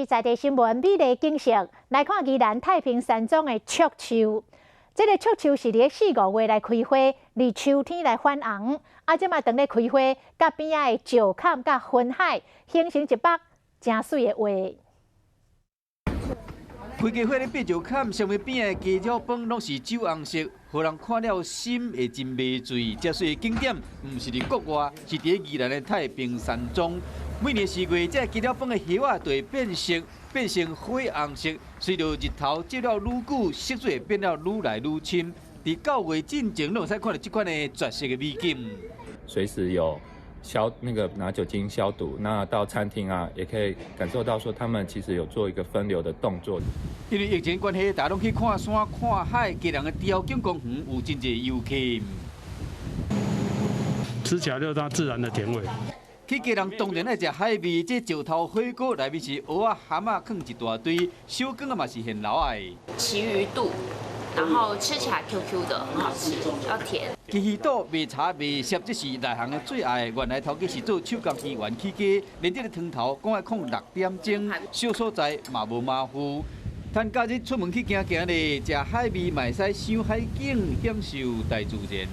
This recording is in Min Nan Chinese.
在地新聞美麗景色，來看宜蘭太平山莊的櫥樹。這个櫥樹是佇四五月來開花，佇秋天來翻紅。啊，這馬當咧開花，佮邊仔的石崁佮雲海形成一幅誠媠的畫。開雞花咧爬石崁，上面邊的雞鳥飯攏是酒紅色，予人看了心會真迷醉。這媠的景點毋是佇國外，是佇宜蘭的太平山莊。每年4月，這雞鳥飯的葉仔就會變色，變成火紅色。隨著日頭照了愈久，色水會變了愈來愈深。佇9月進前，攏會使看著這款的絕色的美景。隨時有消那個拿酒精消毒，那到餐廳啊，也可以感受到說他們其實有做一個分流的動作。因為疫情關係，大家攏去看山看海，基隆的雕景公園有真濟遊客。吃起來就它自然的甜味。去基隆當然愛食海味，這石頭火鍋內面是蚵仔蚶仔囥一大堆，小卷仔嘛是現撈的。旗魚肚，然後吃起來 Q Q 的，很好吃，又甜。旗魚肚賣柴賣澀，這是內行的最愛。原來頭家是做手工魚圓起家，連這个湯頭講愛控6點鐘，小所在嘛無馬虎。趁假日出門去行行咧，食海味嘛會使賞海景，享受大自然。